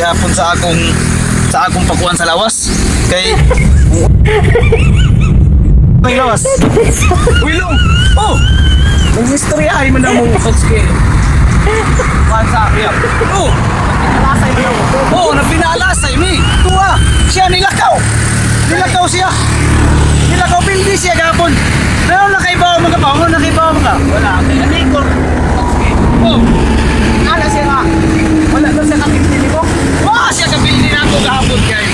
gihapon sa akong pakuan sa lawas. Kay may lawas. Uy, Long! Oh, Nag-istorya ay man na mong Totski. Kuhan sa uyab. Oh, Nasa iyo. Oh, napinalasay mi. Tuwa, siya nilakaw. Nilakaw siya. Nilakaw pildi siya gapon. Pero nakaibaw mga pa, mo nakaibaw ka. Wala. Kay alikor. Totski. Oh, Ana siya nga. Wala daw siya kapildi mo. wa siya kapildi na ako gahapon kay.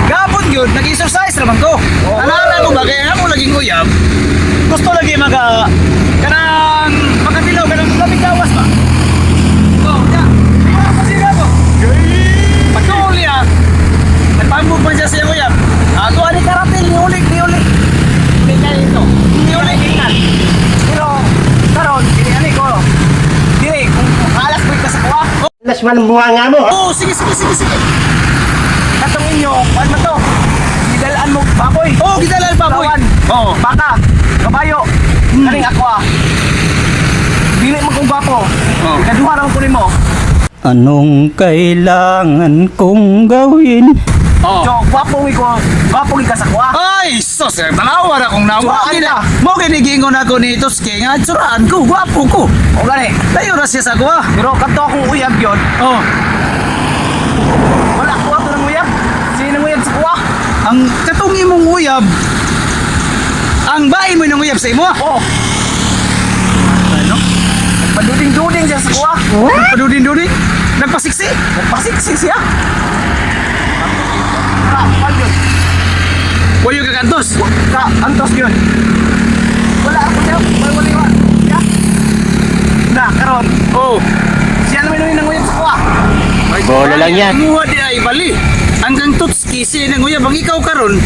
Gahapon yun, nag-exercise naman ko. Oh. Alala ko ba, kaya ako laging uyab. Gusto lagi maka, kanang, makatilaw, kanang labing gawas ba? Oh, ya. Wala pa siya ko. Pagkauli ah, nagpambog pa siya sa iyang uyab. Ako, ani karatil, niulik, niulik. Hindi kaya ito. Niulik. Pero, karon, dili ani ko. Dili, kung halas mo ka sa kuha. Alas man ang buha mo. Oh, sige, sige, sige, sige. Katong inyo, kuhan mo to. Gidalaan mo baboy. Oh, gidalal pa, boy. Tawan. Oh. Baka, kabayo. Kaning ako ah. Dili mo kong gwapo. Oh. Kaduha ra ko nimo. Anong kailangan kong gawin? Oh. So, gwapo ko, gwapo ka sa kuha. Ay, sus, eh, tanawa na kong nawa. Tsuraan Gina, ka. mo ginigingon ako ni Tuske nga, tsuraan ko, gwapo ko. O gani. Layo na siya sa kuha. Pero kadto akong uyab yon, Oh, wala ko ato ng uyab. Sino nang uyab sa kuha? Ang katong imong uyab, ang bain mo ng uyab sa imo. Oh, Ano? paduding-duding siya sa kuha. Nagpadudin-dudin? Nagpasiksi? Nagpasiksik siya. Ka, kuwan yun. Wayo kakantos. Ka, antos yun. Wala ako siya. Wala, wala, wala. Siya. Na, karon. Oh. Siya naman yung nanguyab sa kuha. Bola lang yan. Imuha di ay bali. Ang kang Tutski siya ng uyab, ang ikaw karon,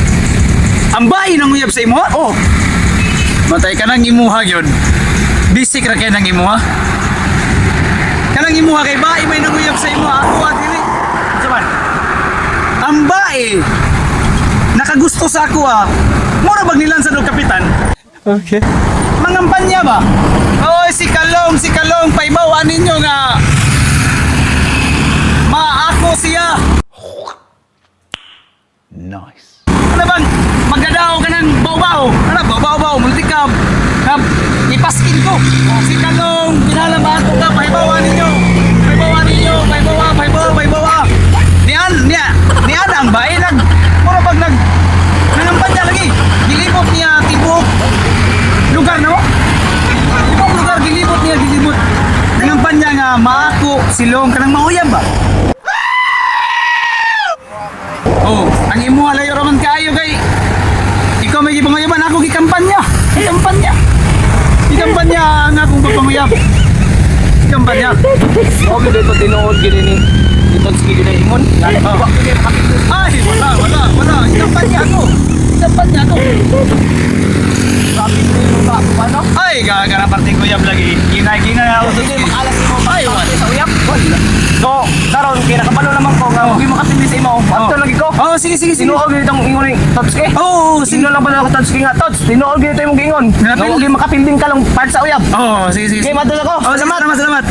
ang bain ng uyab sa imo. Oh, Matay ka nang imuha yun. Bisik ra kay nang imuha. Kanang imuha kay bae may nanguyab sa imuha. Ako ah, dili. unsa man? Ang bae nakagusto sa ako ah. Mura bag nilan sa dog kapitan. Okay. Mangampanya ba? Oy, si Kalong, paibawan ninyo nga maako siya. Nice. Ano bang magdadao ka ng baw-baw? Ano ba, baw-baw, multikab. Kap, ipaskin ko. Si Kalong, kinala ba ako ka, pahibawa ninyo. Pahibawa ninyo, pahibawa, pahibawa, pahibawa. Nian, niya, nian ang bae, nag, mura pag nag, nangampanya lagi. Gilibot niya, tibok. Lugar na mo? Tibok lugar, gilibot niya, gilibot. Nangampanya nga, maako, silong, kanang mauyab ba? Oh, ang imuha layo raman kaayo kay ikaw may gipanguyaban ako gikampanya. Gikampanya. Gikampanya ang akong pagpanguyab. Gikampanya. Oh, dito tinuod gini ni. Dito sa gini ingon. Oh. Wa ko makapito. Ay, wala, wala, wala. Gikampanya ako. Gikampanya ako. Sabi ko yung ba, ano? Ay, gagana parte kuyab lagi. Ginay, ginay ako. Hindi makalas mo. Ay, wala. Sa uyab. So, karon kay nakabalo naman ko nga huwag makapindi sa imo. Adto lagi ko. Oh, sige, sige, sige. Tinuod gini tong ingon ni Totski. Oo, oh, sige. Sino lang ba ako Totski nga Tots? Tinuod gini imong giingon. Napil- Nga huwag makapinding ka lang part sa uyab. Oh, sige, sige. Okay, madala ko. Oh, salamat, salamat, salamat.